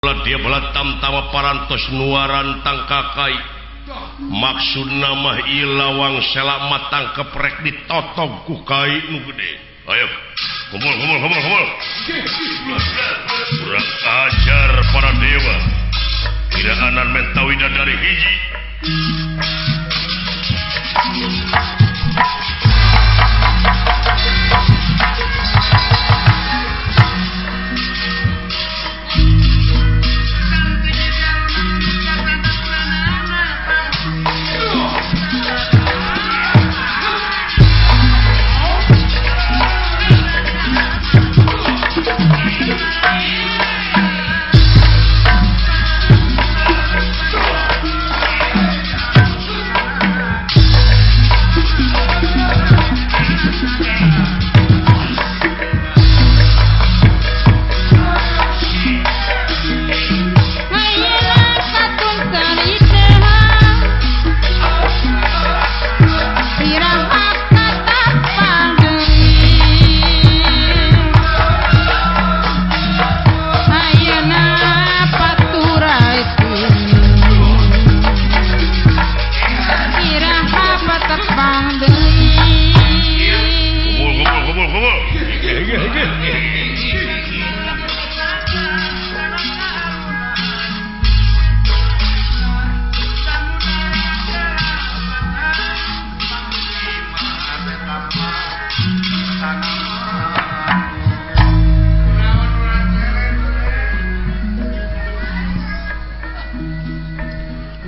Dia bala tamtama parantos nuaran tangkakai maksudna mah ieu lawang selamat tangkep rek ditotog ku kai nu gede. Ayo kumpul kumpul kumpul kumpul. Kurang ajar para dewa. Tidak anan menta widadari hiji.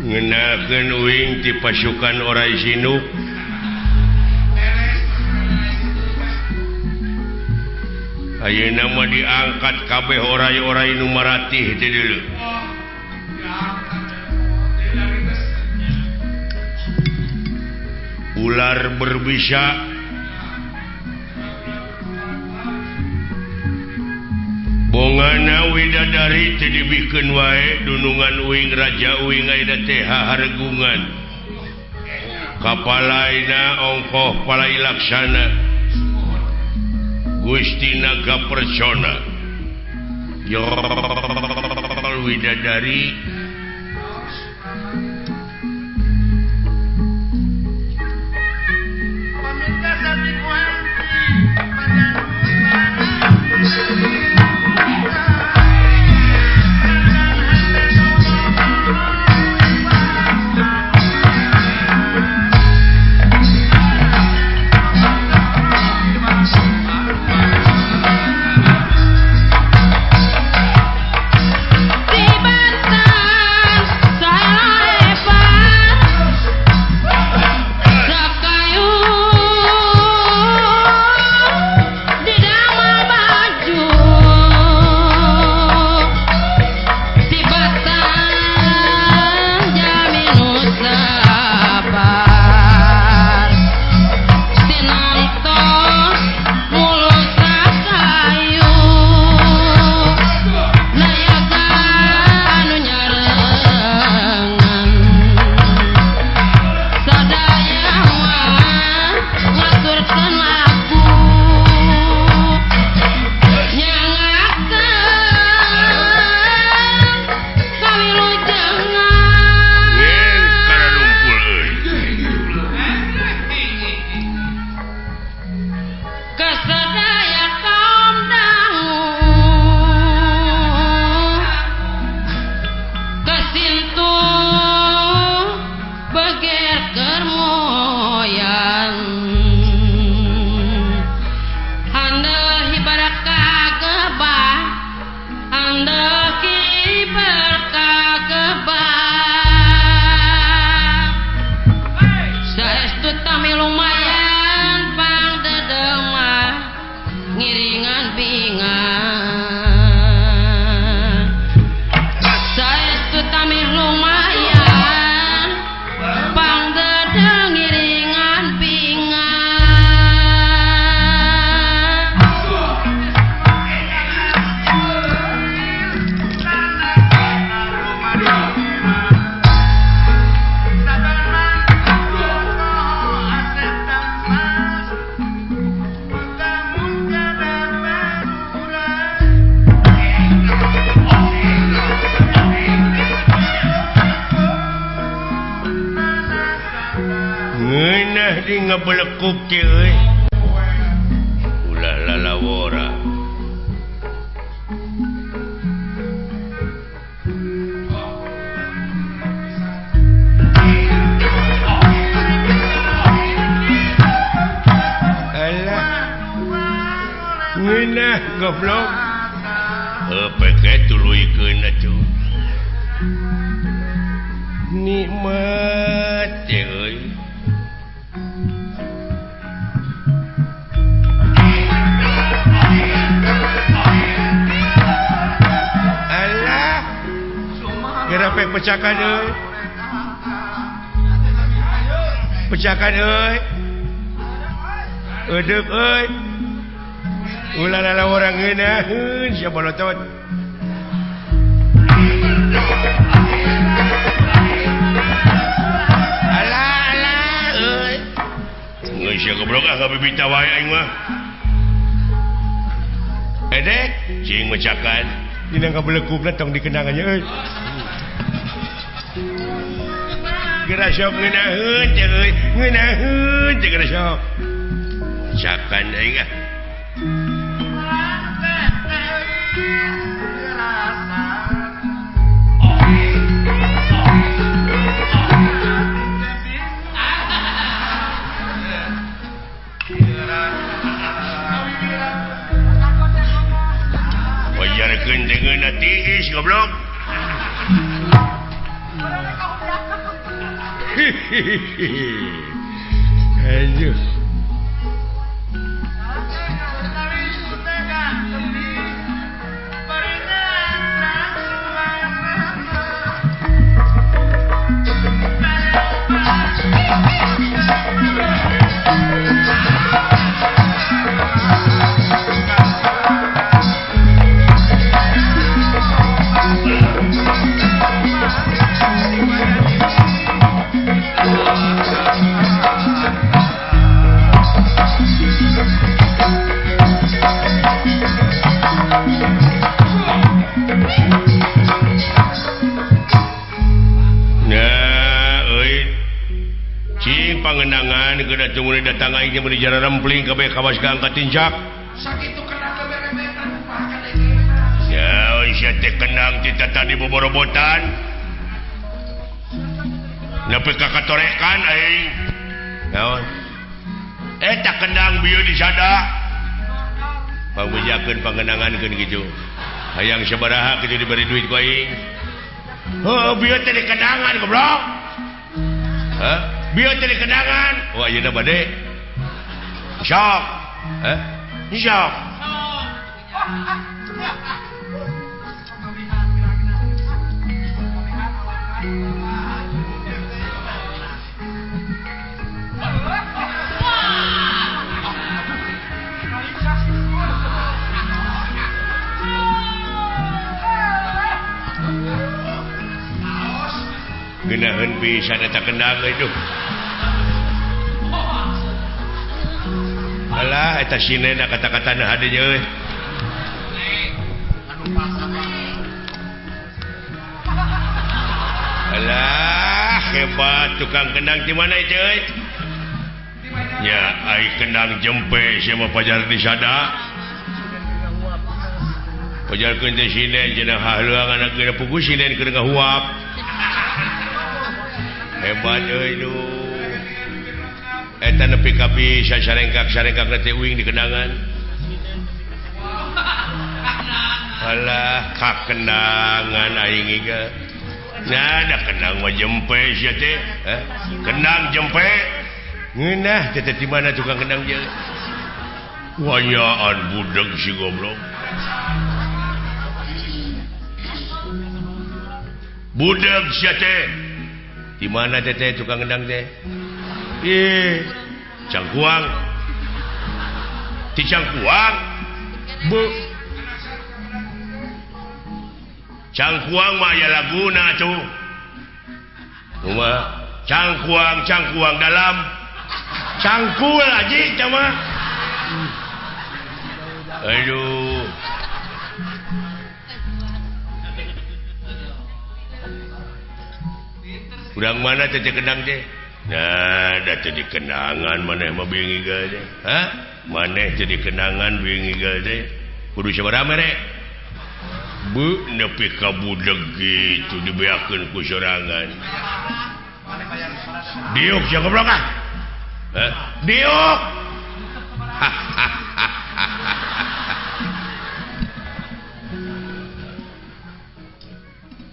Ngenakeun uing ti pasukan orai sinuk. Ayeuna mah diangkat kabeh orai-orai nu maratih teh deuleu. Ular berbisa bongana widadari teu dibikeun wae dunungan uing raja uing ayeuna teh haregungan kapalaina ongkoh palai laksana Gusti Naga Persona yo widadari Tiba-tiba Geuning ngabelekuk teh euy. Ulah lalawora. Alah. Ngeunah goblok. Heuh peke tuluykeun atuh. Nikmat teh euy. Alah. Geura pek pecakan euy. Pecakan euy. Eudeuk euy. Ulah lala orang ngeunaheun sia bolotot. Alah alah euy. Geus sia goblok ah ngabibita wae aing mah. Edek cing mecakan dina ngabelekukna tong dikenangannya euy. Geura sok ngeunaheun teh euy, ngeunaheun teh geura sok. Mecakan aing ah. Wajarkeun deungeunna tiis goblok. Aduh. Pangenangan geura tunggu datang aing meuni jara rempling kabeh kawas ka angkat tincak. Sakitu kendang beberebetan kumaha ka Ya, sia teh kendang ti tadi boborobotan. Nepi ka katorekan aing. Naon? Eta kendang bieu disada. Pangbejakeun pangenangankeun kitu. Hayang sabaraha kitu diberi duit ku aing. Heuh, bieu teh di kendangan goblok. Hah? Bieu teh di kendangan. Wah, ayeuna bade. Sok. Hah? Sok. Geunaheun pisan eta kendang euy duh. Alah eta sinena kata-katana hadenya euy. Alah hebat tukang kendang di mana itu euy? Nya ai kendang jempe sia mah pajar di sada. Pajarkeun teh sinen cenah hahleuang anak geura pugu sinen keur ngahuap. Hebat euy duh. Eta nepi ka bisa sarengkak-sarengkak teh uing di kendangan. Alah kakendangan aing iga. Nah, da kendang mah jempe sia teh. Hah? Kendang jempe. Ngeunah teh di mana tukang kendang je? Wanyaan budeg si goblok. Budeg sia teh. Di mana teh tukang kendang teh? Ih, cangkuang. Di cangkuang. Bu. Cangkuang mah aya laguna atuh. Kumaha? Cangkuang, cangkuang dalam. Cangkul aji teh mah. Aduh. Urang mana teh kendang teh? Nah, da jadi kenangan maneh mah bingi teh. Hah? Maneh jadi kenangan bingi teh. Kudu sabaraha mere? Bu nepi ka budeg kitu dibeakeun ku sorangan. Diuk sia goblok ah. Hah? Diuk.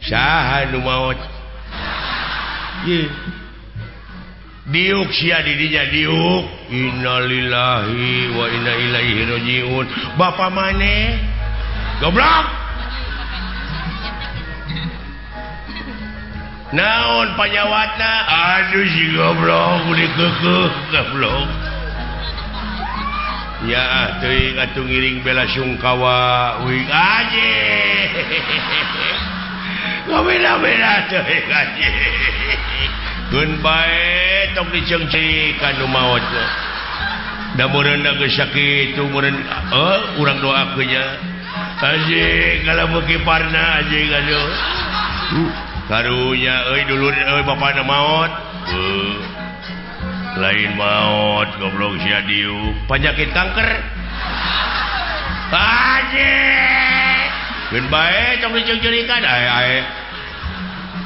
Saha nu maot? Ye. Diuk sia di dinya diuk. Innalillahi wa inna ilaihi rajiun. Bapa maneh? Goblok. Naon panyawatna? Aduh si goblok udah keukeuh goblok. Ya teuing atuh ngiring bela sungkawa uing aje. Ngabeda-beda teuing aje. Keun bae tong diceungceurikan nu maot. Da meureun da geus sakitu meureun urang doakeun nya. Anjing kalau beuki parna anjing aduh. Karunya euy dulur euy bapana maot. Lain maot goblok sia diuk penyakit kanker. Anjing. Keun bae tong diceungceurikan ae ae.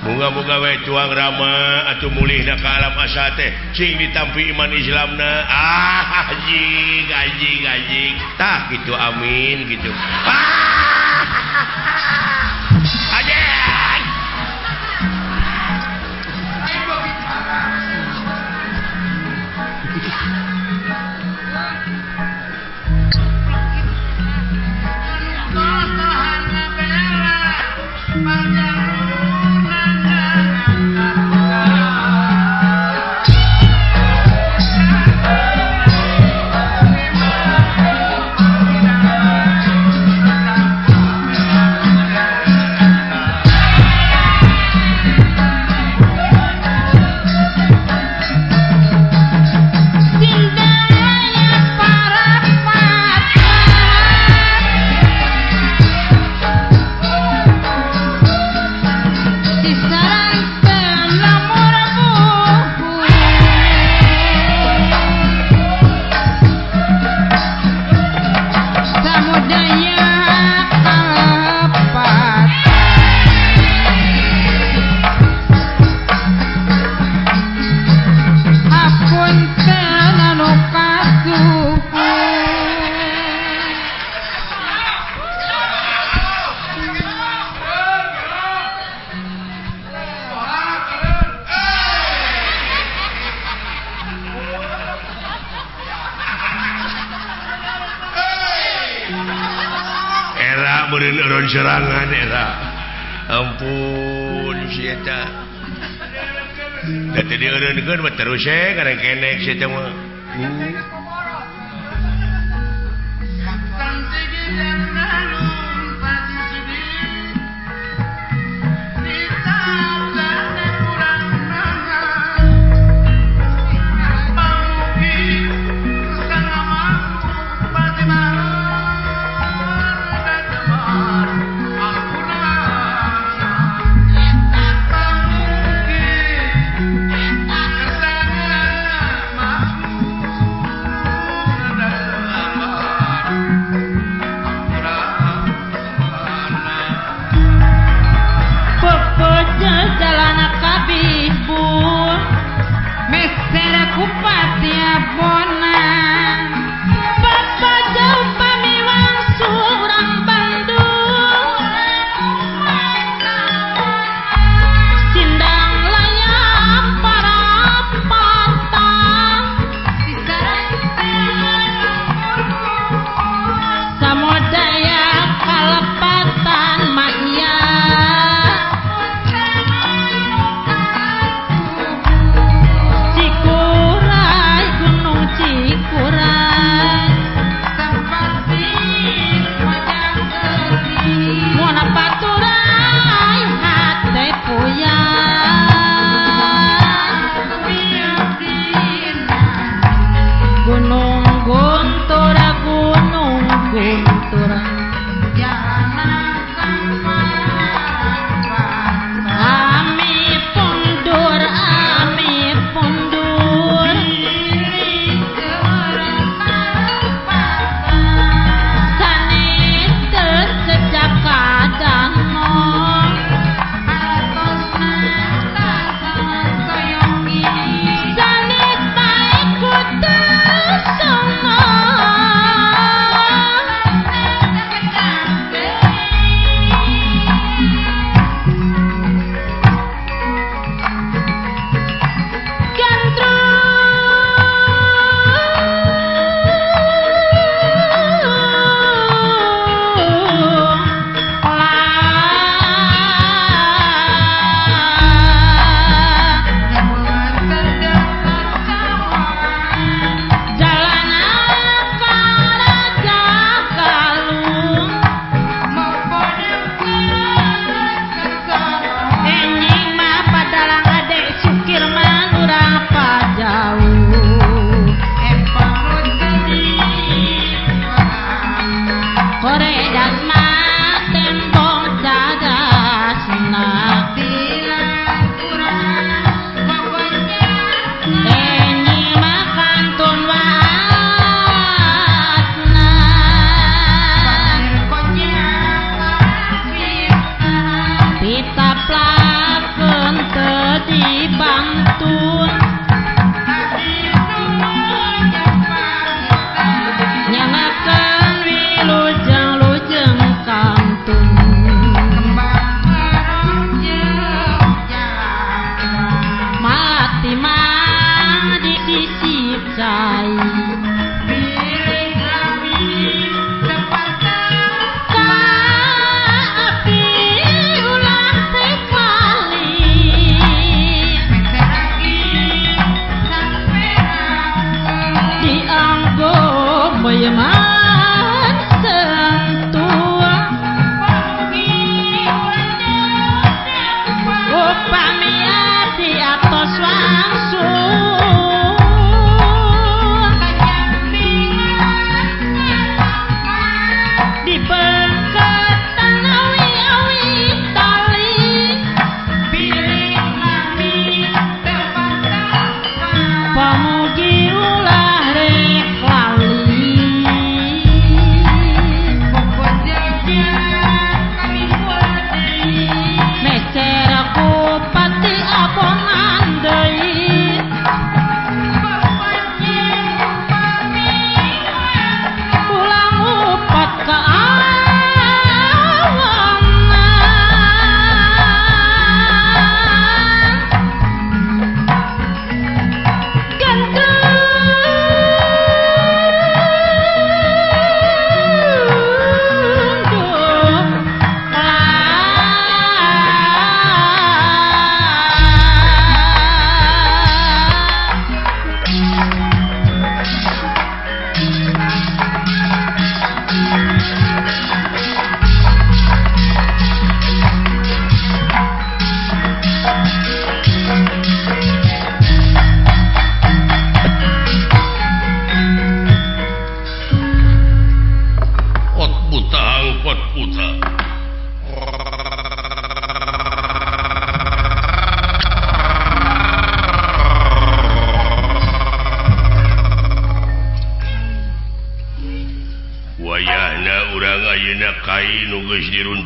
Moga-moga we tuang rama atuh mulihna ka alam asa teh cing ditampi iman Islamna. Ah anjing anjing anjing. Tah kitu amin gitu. Ah! Anjing. Serangan era ampun si eta da teu dieureunkeun mah terus we kareng kenek si eta mah.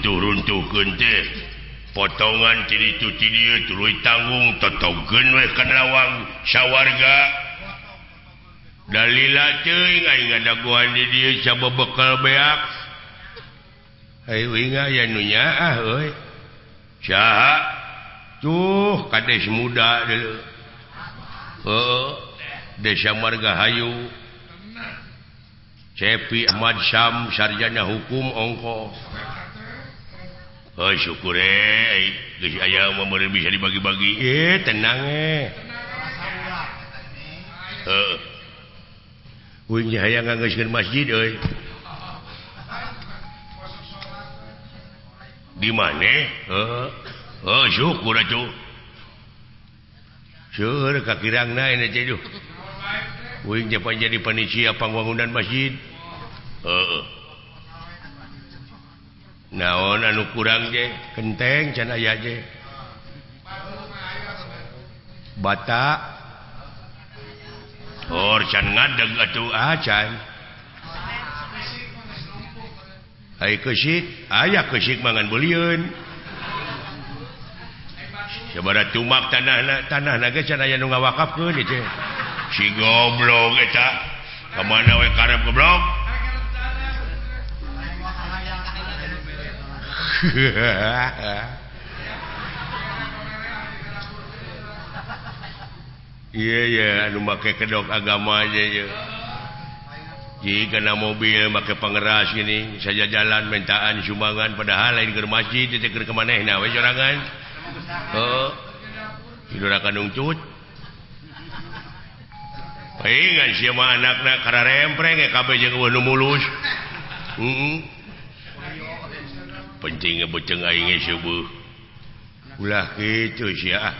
Diruntuh-runtuhkeun teh potongan ti ditu ti dieu tuluy tanggung totogkeun we ka lawang sawarga. Dalila teuing aing ngadagoan di dieu sabebekel beak. Ayo uing aya nu nyaah euy. Saha? Tuh kades muda deuleu. Heuh, Desa Margahayu. Cepi Ahmad Syam sarjana hukum ongko. Oh syukur geus aya mah bisa dibagi-bagi. Tenang Heeh. Uing hayang nganggeuskeun masjid euy. Di mana? Heeh. Oh syukur atuh. Seueur kakirangna ini teh duh. Uing teh jadi panitia pangwangunan masjid. Heeh. Naon anu kurang je kenteng can aya je bata or can ngadeg atuh acan ai keusik aya keusik mangan belieun sabaraha tumak tanahna tanahna ge can aya nu ngawakafkeun ieu teh si goblok eta ka mana we karep goblok. Iya ya anu make kedok agama aja ya. Jika na mobil make pangeras gini saja jalan mintaan sumbangan padahal lain keur masjid teh keur ka manehna we sorangan. Heeh. Tidurakan ungcut. Paingan sia mah anakna kararempreng kabeh jeung eueuh nu mulus. Heeh. Penting beuteung aing ge seueuh. Ulah kitu sia.